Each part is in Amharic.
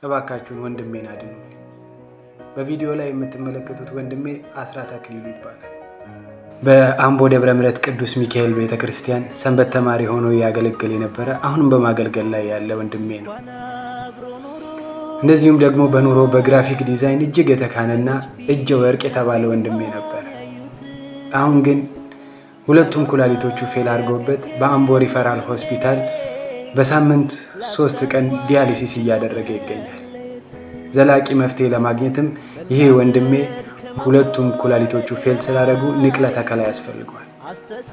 እባካችሁን ወንድሜን አድኑልኝ። በቪዲዮ ላይ የምትመለከቱት ወንድሜ አስራት አክሊሉ ይባላል። በአምቦ ደብረ ምሕረት ቅዱስ ሚካኤል ቤተክርስቲያን ሰንበት ተማሪ ሆኖ እያገለገለ የነበረ፣ አሁንም በማገልገል ላይ ያለ ወንድሜ ነው። እንደዚሁም ደግሞ በኑሮ በ graphic design እጅግ የተካነና እጀ ወርቅ የተባለ ወንድሜ ነበር። አሁን ግን ሁለቱም ኩላሊቶቹ fail አድርገውበት በአምቦ ሪፈራል ሆስፒታል በሳምንት 3 ቀን dialysis እያደረገ ይገኛል። ዘላቂ መፍትሄ ለማግኘትም ይሄ ወንድሜ ሁለቱም ኩላሊቶቹ fail ስላደረጉ ንቅለ ተከላ ያስፈልገዋል።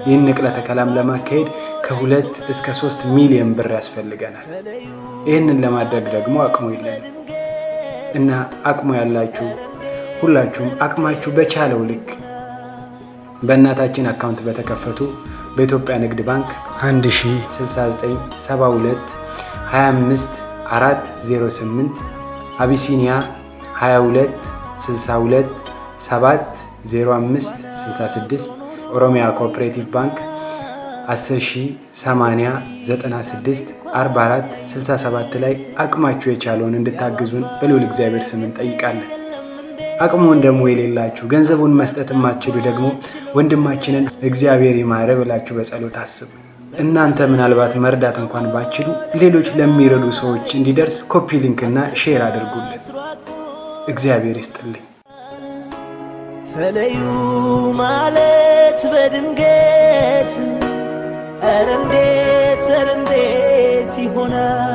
ይህን ንቅለ ተከላም ለማካሄድ ከ2 እስከ 3 ሚሊዮን ብር ያስፈልገናል። ይህንን ለማድረግ ደግሞ አቅሙ የለንም እና አቅሙ ያላችሁ ሁላችሁም አቅማችሁ በቻለው ልክ በእናታችን account በተከፈቱ በኢትዮጵያ ንግድ ባንክ 1069 72 25 408፣ አቢሲኒያ 22 62 7 05 66፣ ኦሮሚያ ኮኦፕሬቲቭ ባንክ 10 80 96 44 67 ላይ አቅማችሁ የቻለውን እንድታግዙን በልዑል እግዚአብሔር ስም እንጠይቃለን። አቅሙን ደግሞ የሌላችሁ፣ ገንዘቡን መስጠት የማትችሉ ደግሞ ወንድማችንን እግዚአብሔር ይማረ ብላችሁ በጸሎት አስቡ። እናንተ ምናልባት መርዳት እንኳን ባትችሉ ሌሎች ለሚረዱ ሰዎች እንዲደርስ copy link እና share አድርጉልን። እግዚአብሔር ይስጥልኝ። ተለዩ ማለት በድንገት፣ ኧረ እንዴት፣ ኧረ እንዴት ይሆናል?